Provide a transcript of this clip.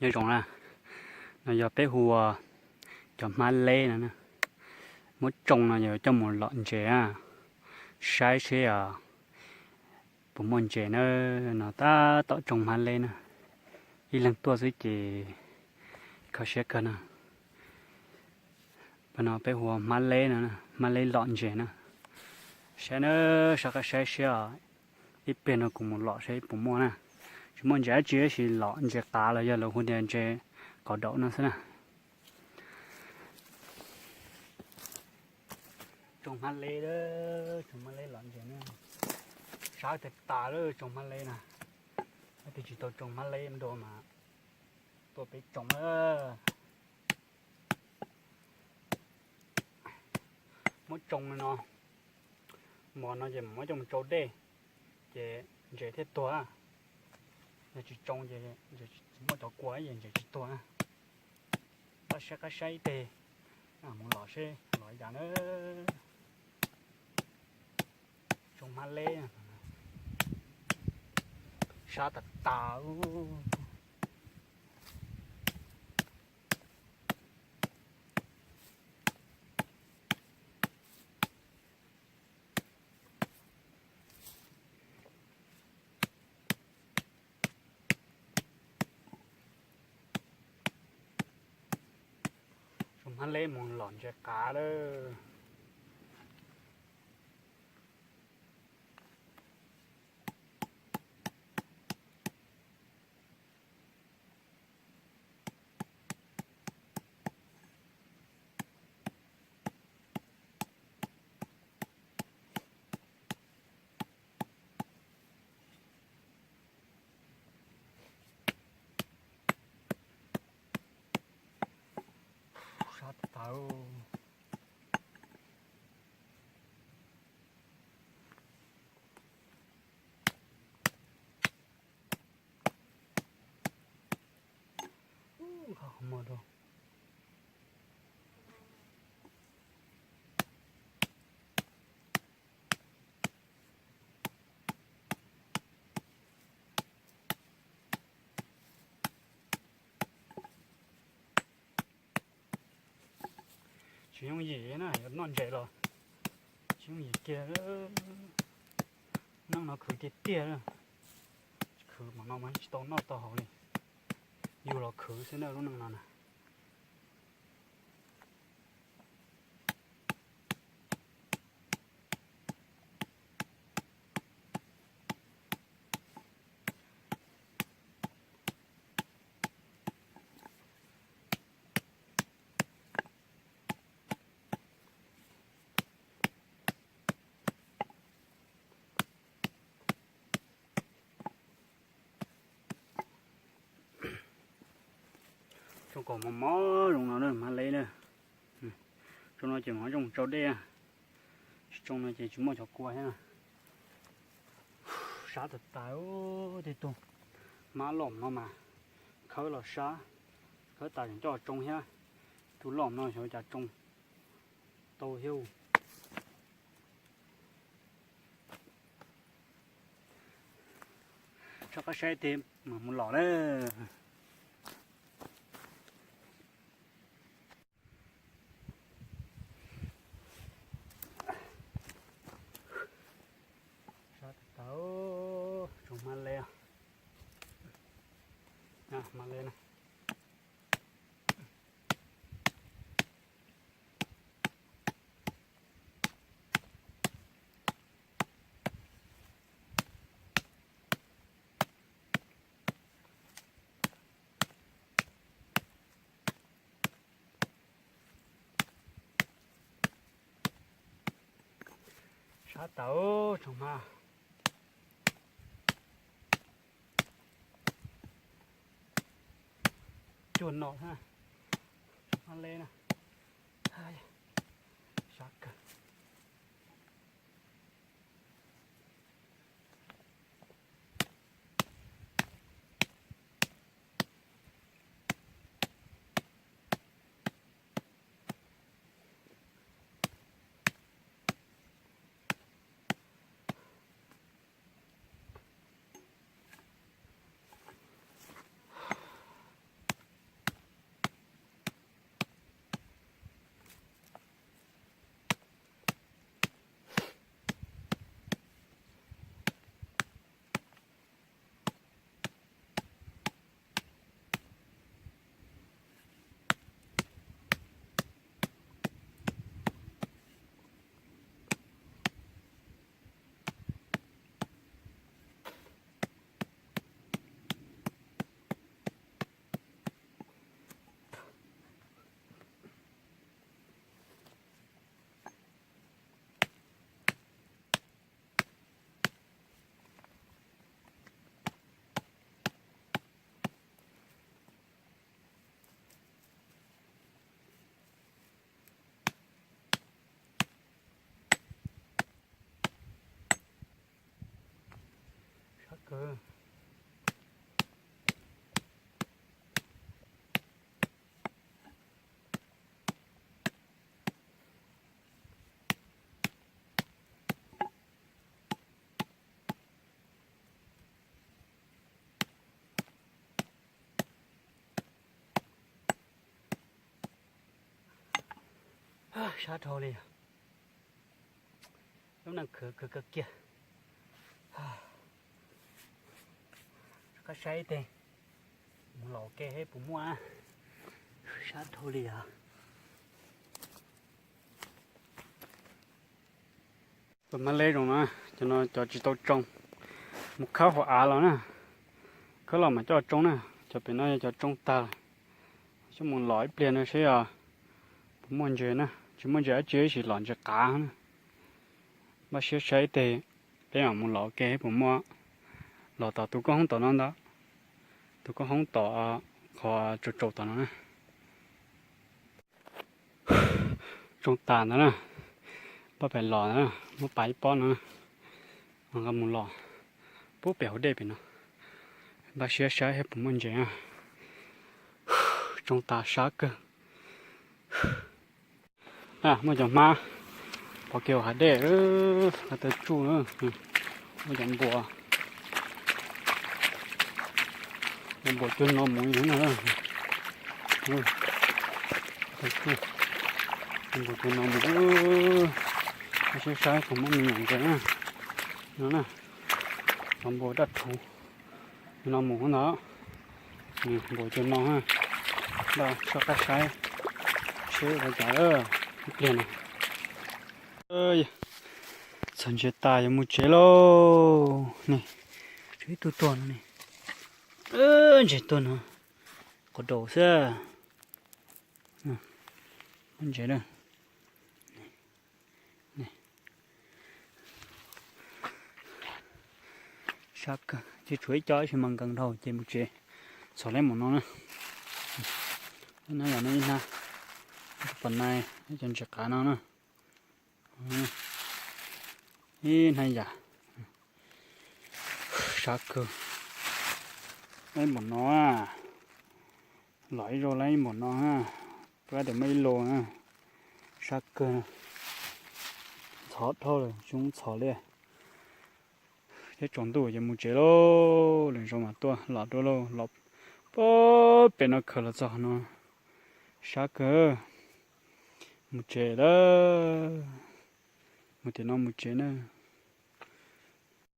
Nyob zoo na, no yog peb hu ua cov hmab leb no na. Muab tsoo no yog coj mus lom ntses na, saib seb puas muaj ntses na. No tab tom tsoo hmab leb na, ib leeg tuaj xwb ces kho siab kawg na. Pab no peb hu ua hmab leb no, hmab leb lom ntses na. Saib na, soj qab saib seb os, ib pliag no kuv mus lom seb puas muaj na. Tsis muaj ntses dab tsi tab sis lom ntses qav los yog lawv hu tias ntses qos daum no xwb na. Tsoo hmab leb, tsoo hmab leb lom ntses na. Sab tag tas lawm tsoo hmab leb na. Leej twg tsis tau tsoo hmab leb dua mas tuaj peb tsoo na. Muab tsoo li no, mos no ces muab coj mus tsau dej, ces ntses thiaj tuag. Yog tsis tsoo ces tsis muaj cov kua ces ntses tsis tuag. Pab saib qab saib ib teg, mus lom seb lom li cas na. Tsoo hmab leb, sab tas tas. Tsoo hmab leb mus lom ntses qav lawm. Sab tawv. Tsis yooj yim na, yuav noj ntses los tsis yooj yim kiag. Neej no khwv tiag tiag, khwv mas no mas tsis tau noj tau haus li. Yug los khwv xwb na lub neej no na. Tsoo kom mos mos zoo no na, hmab leb na. Tsoo no ces mam zoo tsau dej, tsis tsoo no ces tsis muaj cov kua thiab na. Sab tas tas, tej tug hmab lom no mas khawb los sab, khawb tas coj tsoo thiab. Tus lom no xyov cas tsoo tau thiab. Soj qab saib tej mas mus lom lawm. Sab tas tas, tsoo hmab leb, hmab leb na. Sab tawv, tsoo hmab. Cuag no, tsoo hmab leb na. Sab kawg. kawg. Sab dhau li. Lub neej khwv khwv kawg kiag. Qab saib ib teg, mus los ke seb puas muaj. Sab dhau li os. Pab mab leb zoo no, cov no cov tsis tau tsoo, mus khawb hauv av los na, khawb los mas coj tsoo na. Cov pem no yog cov tsoo tag lawm, coj mus los ib pliag no seb puas muaj ntses na. Tsis muaj ntses dab tsi, sim los ntses qav na. Npaj siab saib ib teg, peb mam mus los ke seb puas muaj. Los tom tus koob hoob tom no ntag, tus koob hoob tom qhov tsaus tsaus tom no na. Tsoo tas ntawd na, pob pem los na, muab pas ib pob no, nqa mus los pub pem hauv dej pem no. Npaj siab saib seb puas muaj ntses na. Tsoo tas sab kawg. Muaj cov hmab pov kev hauv hav dej, hauv taw tsuj na. Muaj cov npua, cov npua cuag no mus li no. Cov npua cuag no mus, saib saib puas muaj me nyuam ntses na. No na, cov npua daj rhuv no mus no. Npua cuag no, npaj soj qab saib seb ua cas ib pliag no. Txhos ntses tas yuav mus tsev lauj ne. Tshuav ib tug tuag no ne. Ntses tuag no, qhov daus xwb. Ntses na. Sab kawg, ces tshuav ib co ib sis mas nkees dhau ces mus tsev. Txhom leb maum no na. Ib hnab yam no ib hnab, pom nai cov ntses qav no na. Ib hnab yam. Sab kawg. Leb maum no, los ib zaug leb ib maum no, rub tias muaj ib lo na. Sab kawg, ntxhov dhau lawm, tsis zoo txhom li. Thiab tsaus ntuj ces mus tsev lauj, lwm zaus mam tuaj los dua lauj. Los pem no khaws los txog no, sab kawg. Mus tsev lawm, mus tiam no mus tsev na.